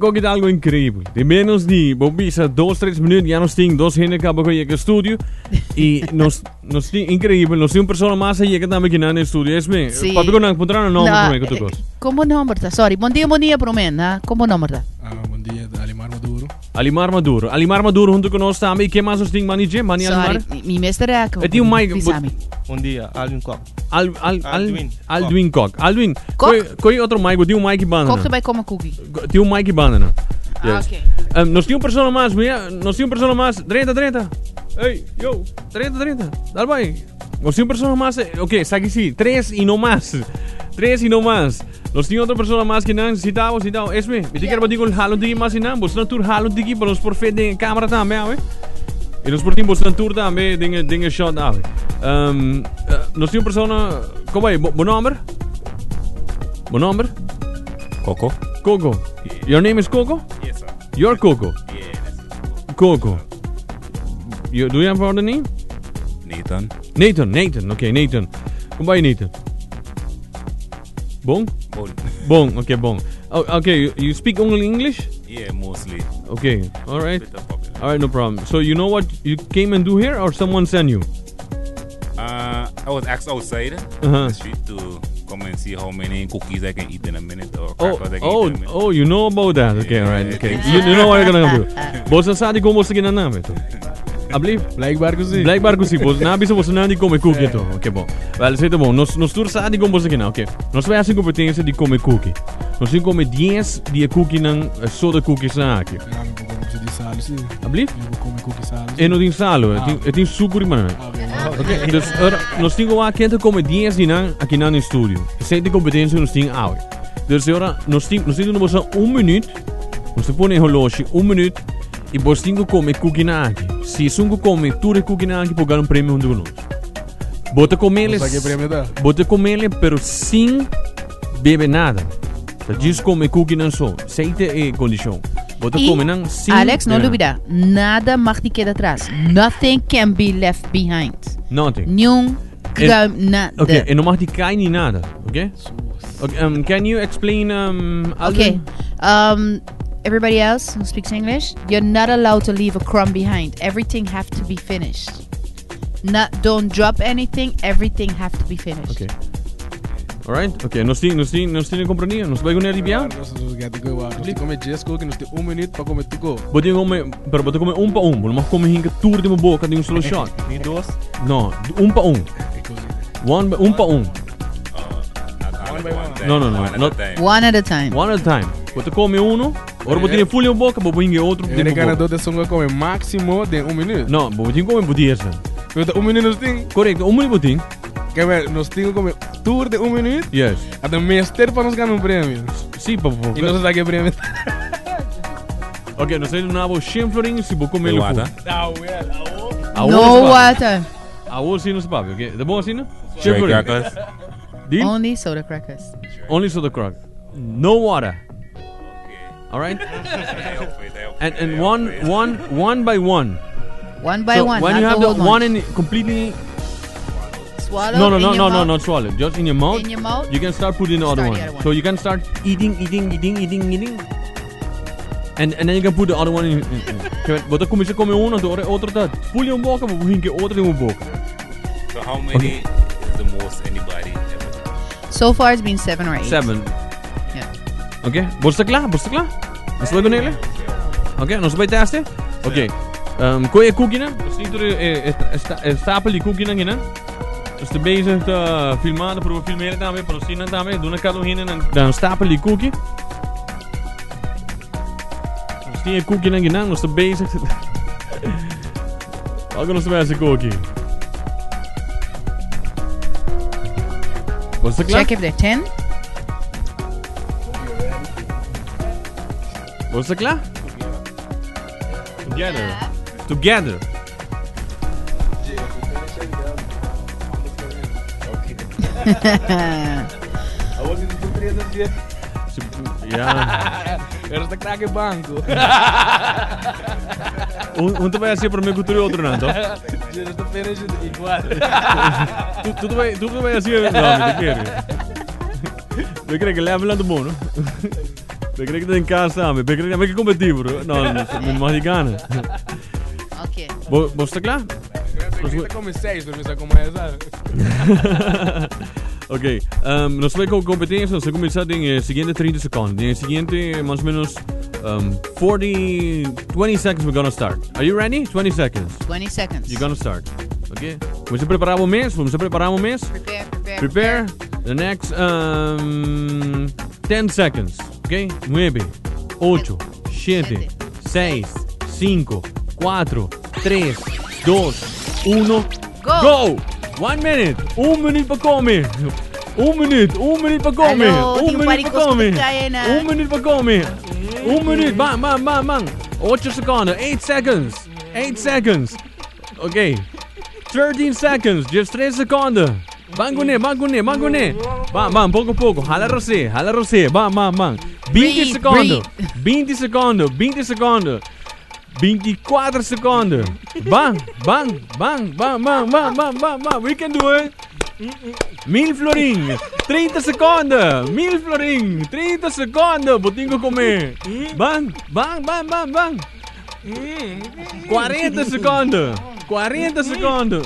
Koki ta algo increíble. De menos di, bo bisa, dos, tres minuut, ya nos tin dos hende caba cu yega studio. Y nos, nos tin increíble, nos tin un persona mas a yega tambe kinan den studio. Esme, Sí. papi con nan, puntra nan nomber No, prome, cu tu eh, cos. Con bo nomber ta? Sorry. Bon dia, bon dia, prome, na. Con bo nomber ta? Ah, bon dia, ta Alimar Maduro. Alimar Maduro. Alimar Maduro hunto cu nos tambe. Y ken mas nos tin? Mani Dje? Mani Sorry, Alimar? mi, mi mester raak. E tin un mic, Bisa mi. Bon dia, Alwin Kok. Al, al, al, Aldwin Aldwin Kok. Aldwin, Kok? koi, koi otro mic, bo tin un mic banda. Kok ta bai come cookie. Tin un mic banda no. Ah, Yes. ok. Um, nos tin un persona mas, mira, nos tin un persona mas. Drenta, drenta. Hey, yo, drenta, drenta. Dal bai. Nos tin un persona mas. eh, Ok, sa sí. Tres y no mas. Tres y no mas. Nos tin otro persona mas que nan. Sitao, sitao. Esme, mi te quiero batir con halo tiki mas y nan. Bos nan tur halo tiki, pa nos por fit den cámara tambe, awe. Y nos por tin bos nan tur tambe den den shot awe. Um, uh, nos tin un persona, ¿cómo es? Bo, bo nombre? Bo nombre? Coco. Coco. Your name is Coco? Yes, sir. You're Coco. Yeah, that's it. Coco. You, do you have another name? Nathan. Nathan, Nathan. Okay, Nathan. Kom bij Nathan. Bon? Bon. Bon, okay, bon. Oh, okay, you, you speak only English? Yeah, mostly. Okay, all right. Bit of popular. All right, no problem. So you know what you came and do here or someone sent you? Uh, I was asked outside Uh-huh. the street to come and see how many cookies I can eat in a minute or Oh, crackers I can oh, eat in a minute. oh, you know about that. Okay, all right. Yeah, Okay. I You, you know what you're gonna do. Bosa sa di como sa ginaname to. Ablief? Blijkbaar ku si. Blijkbaar ku si, bos na bisa bos na di come cookie to. Oké, bon. Wel, zit bon. Nos nos tur sa di como sa gina. Oké. Nos vai hasi competencia di come cookie. Nos tin come 10 di e cookie nan eh, soda cookies na aki. Ja, mi por come di salo, si. Ablief? Mi por come cookie salo. E no tin salo, e Ah. tin e tin sucuri man. Ah, oké. Oké, dus er, nos tin wa kente come 10 di nan aki nan in studio. Esei de competencia nos tin awe. Dus ora nos tin nos bosa un minuut. Nos te pone horloge un minuut y bos tin ku come cookie na aki. Si esun ku come tur e cookie na aki por gana un premio hunto ku nos. Bo ta comele Sa ke premio ta? Bo ta comele pero sin bebe nada. Ta just come cookie nan so. Esei ta e condicion. Bo ta Y, come nan sin Alex, no bebe lubida. Nada mag di keda atras. Nothing can be left behind. Nothing. Niun kruim, nada. Okay, en no mag di kai ni nada, okay? Okay, can you explain, Okay. Alvin? Everybody else who speaks English, you're not allowed to leave a crumb behind. Everything have to be finished. Not, don't drop anything. Everything have to be finished. Okay. Alright, okay, nos tin comprendí? Nos bai con el bia? Nos nos get go wa. Nos come 10 cookie, nos tin un minuut pa come tu go. Bo tin come, pero bo tin come un pa un, bo no mag come hinka tur di bo boca di un solo shot. Ni dos. No, un pa un. One, un pa un. Not all One at by one one. time. No, One at not- a time. One at a time. One at a time. Bo ta come uno, ora bo tin full in boca, bo hinga otro E di bo boca. ganador de songo come máximo de un minuut. No, bo tin come bo dies. Pero ta un minuut nos tin. Correcto, un minuut bo tin. Ke ber, nos tin come tur de un minuut. Yes. Ata mester pa nos gana un premio. Si, pa pa. Y nos sa ke premio. Ok, nos tin nabo 100 florin si bo come De el water. Ah, well, awo. No water. Awo si nos papia, ok? De bon asina? Dry 100 florin. crackers. Deal? Only soda crackers. Only soda crack. No water. All right? And one by one. One by So one. When not you have the the whole one bunch. in completely Swallow No, no, in no, your no, no, mouth. not swallow. Just in your mouth. In your mouth. You can start putting the other Start one. the other one. So you can start eating, eating, eating, eating, eating. And then you can put the other one in. in. Bo ta cuminsa come uno, otro otro ta full in boca, bo hinka otro den boca. So how many is the most anybody ever? So far, it's been seven or eight. Seven. Yeah. Ok? Bo ta cla? Bo ta cla? Nos ta bay cu Ok, nos ta bay teste? Ok. Um, kon je cookie nan? Nos tin e, e stapel di cookie nan nan. Nos ta bezig te filmando, probeer filmeren tambe, pero si nan tambe, duna cada un hende nan dan stapel di cookie. Nos tin e cookie nan nan, nos ta bezig. Algo nos ta bezig cookie. Was het klaar? Check if they're 10. Was het klaar? Together. Together. Awo si tu tres así. Ja. Pero ta crack banco. Un ta bay haci prome cu tur otro nan, toch? Yo no ta finish igual. Tu ta bay haci no, mi ta kere. Mi cree cu level ta bon, no? Begreep dat in cas samen. Begreep dat ik competitief, bro. No, no, mi mag niet gana. Ok. Bo, bo sta klaar? Bo come seis, pero mi come esa. Ok, um, nos vai com competência, nos vai começar em eh, seguinte 30 segundos. Em seguinte, mais ou menos um, 40, 20 seconds we're gonna start. Are you ready? 20 seconds. 20 seconds. You're gonna start. Ok? Vamos a preparar o mês, vamos a preparar o mês. Prepare, prepare. Prepare the next um, 10 seconds. Ok? 9, 8, 7, 6, 5, 4, 3, 2, 1. Go! Go! One minute! Un minuut pa come! Un minuut! Un minuut pa come! Aló, Un tin minuut pari pa cos come! ku ta kai, na. Un minuut pa come! Un minuut! Bam, bam, bam, bam! 8 seconden! 8 seconds! 8 seconds! Ok. 13 seconds! Just 3 seconden! Ban kuné, ban kuné, ban kuné! Bam, bam, poco poco. Hala rosé, hala rosé. Bam, bam, bam. 20 Breathe, seconden! 20 seconden, 20 seconden. 24 seconden. Bang, bang, bang, bang, bang, bang, bang, bang, bang. We can do it. Mil florin. 30 seconden. Mil florin. 30 seconden. Bo tin ku come. Bang, bang, bang, bang, bang. 40 seconden. 40 seconden.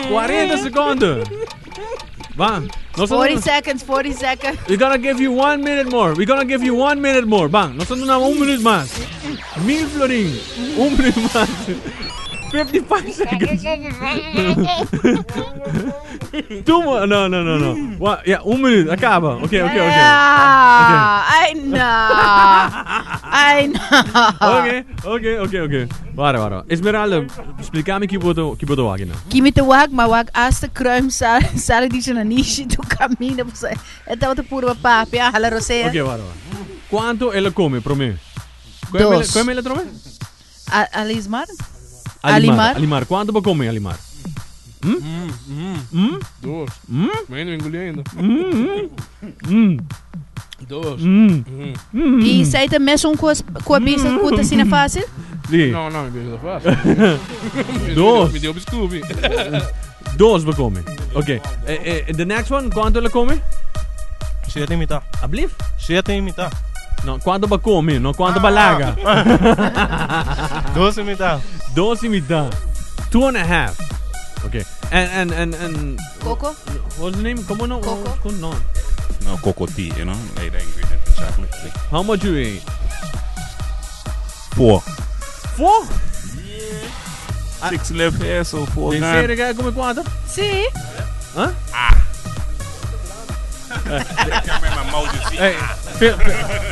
40 seconden. Bang. Nos 40 seconds, 40 seconds. We're gonna give you one minute more. We're gonna give you one minute more. Bang. Nos ta duna un minuut mas. Mil florin. Un minuut mas. 55 seconds. Two more. No, no, no, no. Wa yeah, un minuut. A caba. Okay, okay, okay. Yeah, I know. I know. Okay, okay, okay, okay. Wara, wara. Esmeralda, splica mi ki bo ta, ki bo ta wak na. Ki mi ta wak, ma wak hasta kruim sal, sali di su nanishi tu camina, pues, e tabata puro pa papia, hala rosea. Okay, wara, wara. Cuanto el a come, prome? Dos. Kue mele trome? A, Alismar? Alimar. Alimar. Alimar. Cuanto bo come, Alimar? Dos. Mi no engoli ainda. Dos. I esey ta mesun cos cu a bisa cu ta asina facil? Si. No, no, mi bisa ta facil. Dos. Mi dio biscubi. Dos bo come. Ok. Eh, eh, the next one, cuanto el a come? Siete y mitad. Ablief? Siete y mitad. No, cuanto bo come, no cuanto bo laga. Dos y mitad. Dos y mitad. Two and a half. Okay. And, and, and, and, Coco? what's the name? Como no? Coco. No. No, cocoa tea, you know? Like the ingredient in chocolate. Like How much you ate? four. Four? Six left here, so four En gone. serio cu a come cuater? Si. Huh? My mouth, you see. Hey, fil-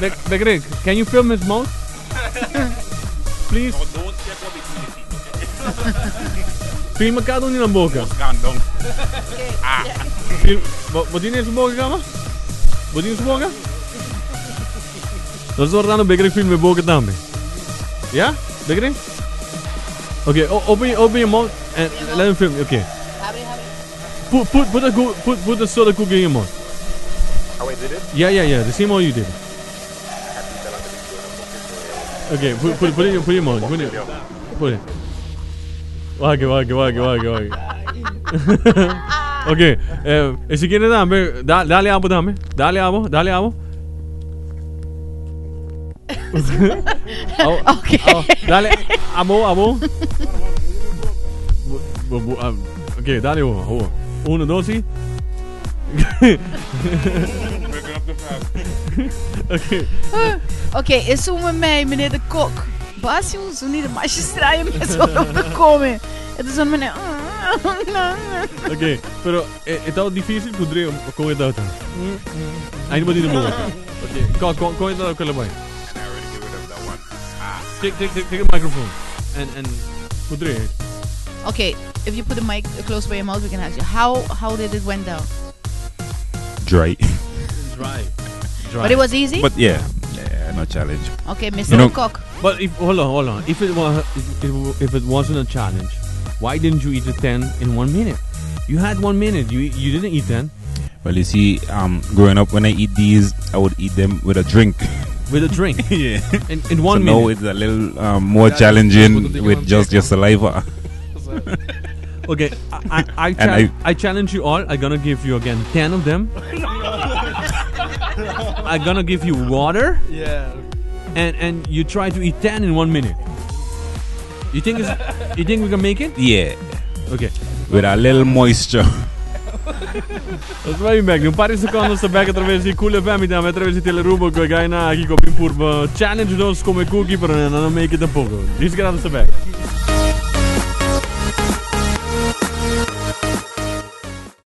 de, de Greg, can you film his mouth? Please. Don't check what between the teeth, okay? Filma cada un na boca. Gone down. Film, bo, bo tin su boca, cama? Bo tin su boca? Nos ta dando Big Greg film e boca tambe. Yeah? Big Greg? Okay, open, open your mouth and let him film. Okay. Put put put the put put the soda cookie in your mouth. How I did it? Yeah, yeah. The same way you did. Okay, put put put it in, put it in your mouth. Put it. Put it. Wak, wak, wak, wak, wak. Okay, eh, si kier tambe, da, dale abo tambe. Dale abo, dale abo. Abo, Okay. abo, dale, abo, abo. Bu- bu- bu- ah, Okay, dale abo, abo. Uno, dos y. Breaking up the fast. Okay. Ok, esun e mei, meneer de Kok. Basi un zonido mas straño mes ora bo ta come. E ta zona meneer. Ok, pero e, e ta dificil cu Dre con e data. Ainda bo tin un boca. Ok, con con con e data con bai. And I already get rid of that one. Take take take take a microphone and and put Dre. Okay, if you put the mic close by your mouth, we can ask you how did it went down? Dry. Dry. Dry. But it was easy. But yeah, yeah, no challenge. Okay, Mr. You know- Kok. But if hold on, hold on. If it was if, if it wasn't a challenge, why didn't you eat the 10 in 1 minute? You had 1 minute. You you didn't eat 10 Well, you see, growing up, when I eat these, I would eat them with a drink. with a drink yeah. in in So 1 now minute. it's a little more Yeah, challenging just put the with thing on just check. your saliva. Okay, I I I, And chal- I- I challenge you all. I'm gonna give you again 10 of them. I'm gonna give you water. Yeah. And you try to eat 10 in 1 minute. You think we can make it? Yeah. Okay. With a little moisture. Nos ta back. Un par di seconde nos ta back atraves di Cool FM y tambe atraves di Telearuba cu e guy nan aki cu a bin purba challenge nos come cookie pero nan no make it tampoco. Djis grado nos ta back.